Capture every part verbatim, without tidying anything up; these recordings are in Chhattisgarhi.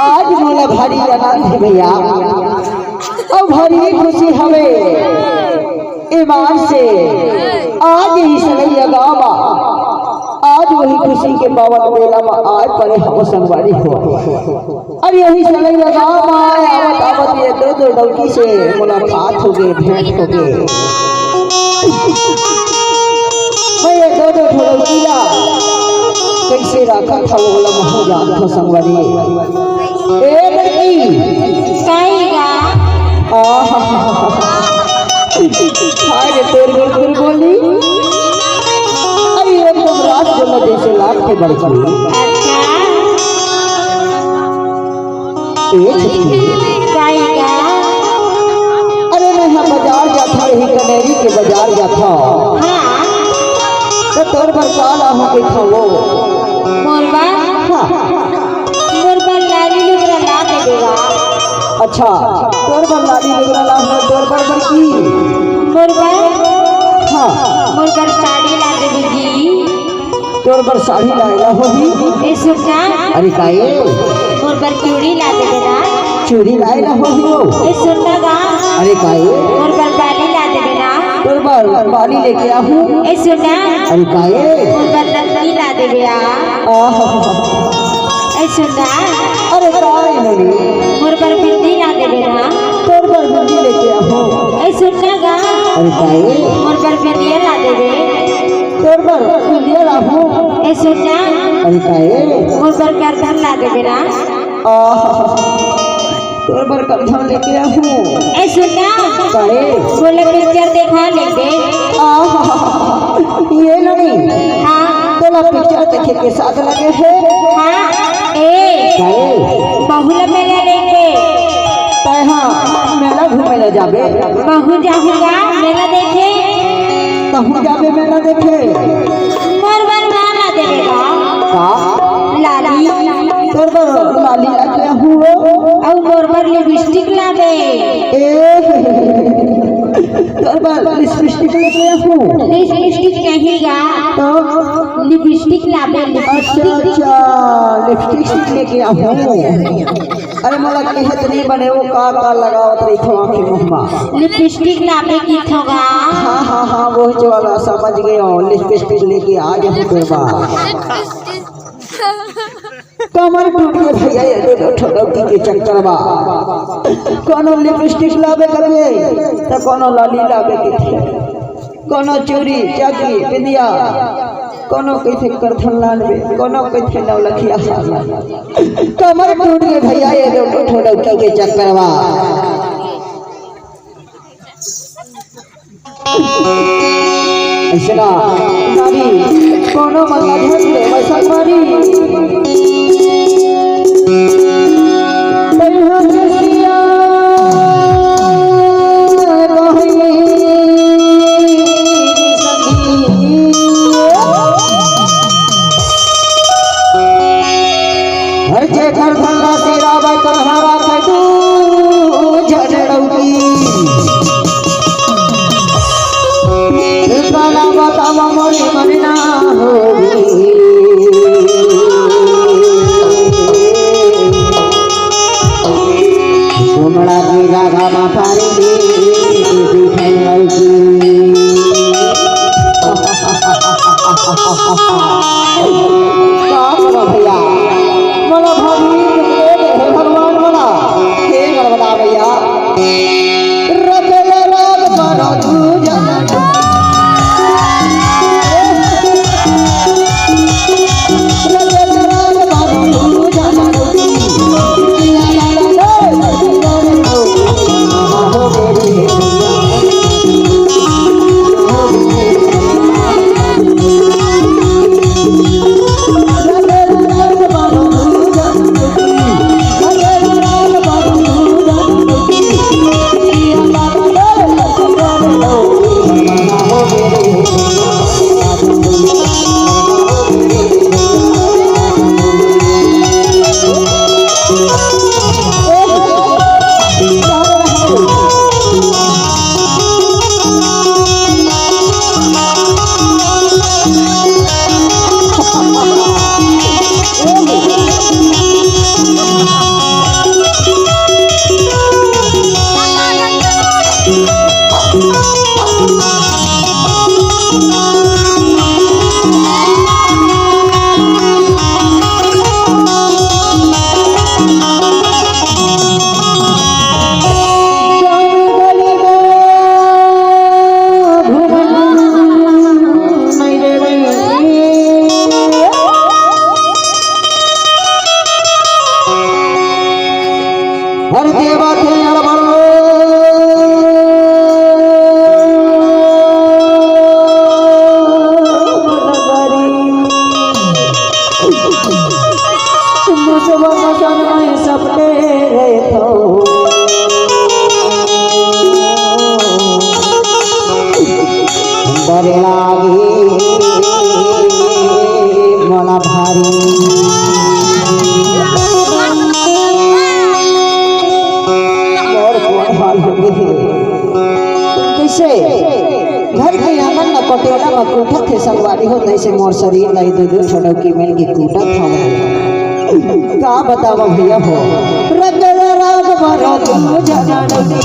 आज मोला भारी आनंद हे भैया, अउ भारी खुशी हवे। ईमान से आज ही सनैया गाँव म, आज वही खुशी के पावन बेला म आए परे हव संगवारी हो। अरे यही सनैया गाँव म आए, आवत आवत ये दो दो डौकी से मुलाकात होगे, भेंट होगे। मैं ये दो दो ठो डौकी ला कइसे राखत हव, ओला महूँ जानथव संगवारी। ए लड़की। काई गा? आहा। अरे तोर गुरगुर बोली। अरे एकदम रसगुल्ला जइसे लागथे बड़की। अच्छा। ए छोटकी। काई गा? अरे मैं हा बजार जाथव, यही कनेरी के बजार जाथव। हाँ। त तोर बर का लाहूँ कहिथव वो? मोर बर? हाँ। मोर बर लाली लुगरा ला देबे गा। अच्छा, तोर बर लाली लुगरा लाहूँ, तोर बर बड़की। मोर बर? हाँ। मोर बर साड़ी ला देबे जी। तोर बर साड़ी लाए ला होही। ए सुन ना। अरे काये? मोर बर चूड़ी ला देबे ना। चूड़ी लाए ला होही वो। ए सुन ना गा। अरे काये? मोर बर बाली ला देबे ना। तोर बर बाली लेके आहूँ। ए सुन ना। अरे काये? मोर बर नथनी ला देबे आ। आहा। ए सुन ना। अरे काये ननी? मोर बर बिंदी ला देबे ना। तोर बर बिंदी लेके आहूँ। ए सुन ना गा। अरे काये? मोर बर बिंदिया ला देबे। तोर बर बिंदिया लाहूँ। ए सुन ना। अरे काये? मोर बर करधन ला देबे ना। आहा, तोर बर करधन लेके आहूँ। ए सुन ना। काये? मोला पिक्चर देखा लेबे। आहा, ये ननी। हाँ। तोला पिक्चर देखे के साथ लगे हे। हाँ। ए। काये? बहू ला मेला लेबे। तैं हा मेला घूमे ला जाबे। महूँ जाहूँ गा मेला देखे। तहूँ जाबे मेला देखे। मोर बर का ला देबे गा? का? लाली। तोर बर लाली लाके आहूँ वो। अउ मोर बर लिपस्टिक लाबे। ए, तोर बर लिपस्टिक लेके आहूँ। लिपस्टिक नहीं गा। तो? लिपस्टिक लाबे, लिपस्टिक। अच्छा, अच्छा, लिपस्टिक लेके आहूँ। अरे मोला केहे त नइ बने, वो का का लगावत रहिथव आँखी मुँह मा। लिपस्टिक लाबे कहिथव गा। हाँ, हाँ, हाँ, वही वाला समझ गेंव, लिपस्टिक लेके आ जाहूँ तोर बर। कमर टूट गे भैया, ये दो दो ठो डौकी के चक्कर मा। कोनो लिपस्टिक लाबे कहिथे, त कोनो लाली लाबे कहिथे। कोनो चूड़ी, चाकी, बिंदिया, कोनो कहिथे करधन लानबे, कोनो कहिथे नौलखिया हार लानबे। कमर टूट गे भैया, ये दो ठो डौकी के चक्कर मा। अइसे ना, नारी, कोनो मन ला धर ले, वैसा नारी। तैं हा रसिया बहिनी सखी। हर जेकर धंधा से रावत हरा खटू झगड़ौकी। काला बतावा मोरी मन ना होई। कुमड़ा की राधा माता रे, दिखाई की। का करो भैया, मोला भारी दुख दे दे, हे भगवान मोला, हे गड़बड़ा भैया। रखेले राग पर तू जाना। रखेले राग पर तू जाना। सुबह का सन में सपने रहथो। डर लागे मोला भारी। मोर कोन हाल हो गे हे। कइसे? घर के आंगन म कोटेला म कूटत हे संगवारी हो, तइसे मोर शरीर ला ए दू दू ठो डौकी मन के कूटत हवय। का बतावं भैया हो, रगड़ा राग भरो तू जना डौकी।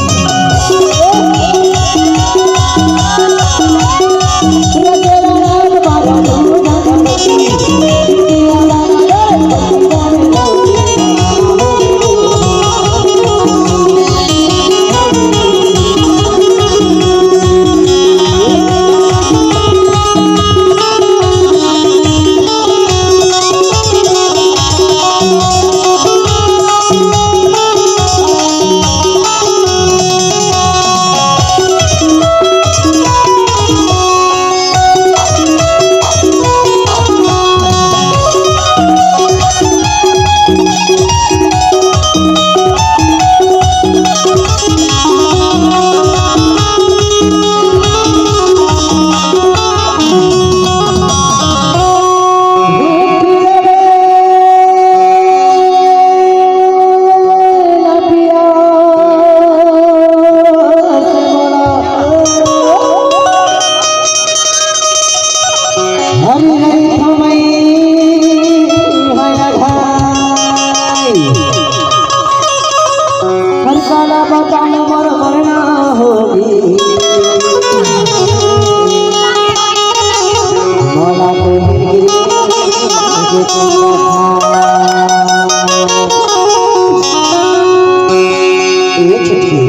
रगड़ा राग भरो तू जना डौकी। हरि हरि थमई हर ढाई। हर काला बताऊं मोर मरना होही। मोला तो हिरगिरी के तुम ए छुटकी।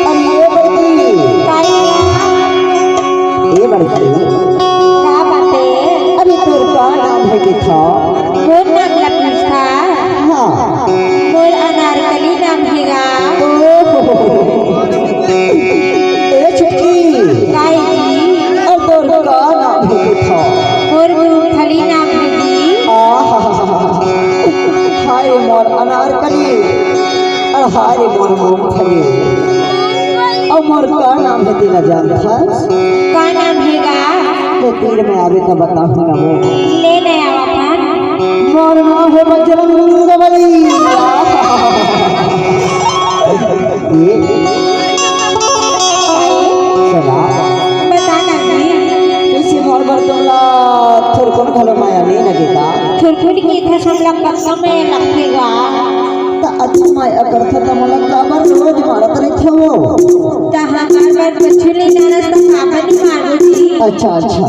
अरे ए बड़की। का भैया? ए बड़की। का बात हे? अरे तोर का नाम हे कहिथव? मोर नाम लतीफा। हाँ। मोर अनारकली नाम हे गा। ओहो। ए छुटकी। का हे जी? अउ तोर का नाम हे कहिथव? मोर मूंगफली नाम हे जी। आहा। हाय मोर अनारकली, अउ हाय मोर मूंगफली। अउ मोर का नाम हे तेला जानथस? का नाम हे गा? ले तीर में आवे त बताहूं ना वो। ले ले आवा था। मोर नाम हे बजरंग बली। ये सुना। बता ना जी। कइसे मोर बर तोला थोरकुन घलो मया नइ लगे का? थोरकुन के था हमला कतका मया लगथे गा। त अच्छा मया करथा त मोला काबर रोज मारत रहिथव? त हमार बर कुछु नइ जानस त काबर नइ मारबो जी? अच्छा, अच्छा।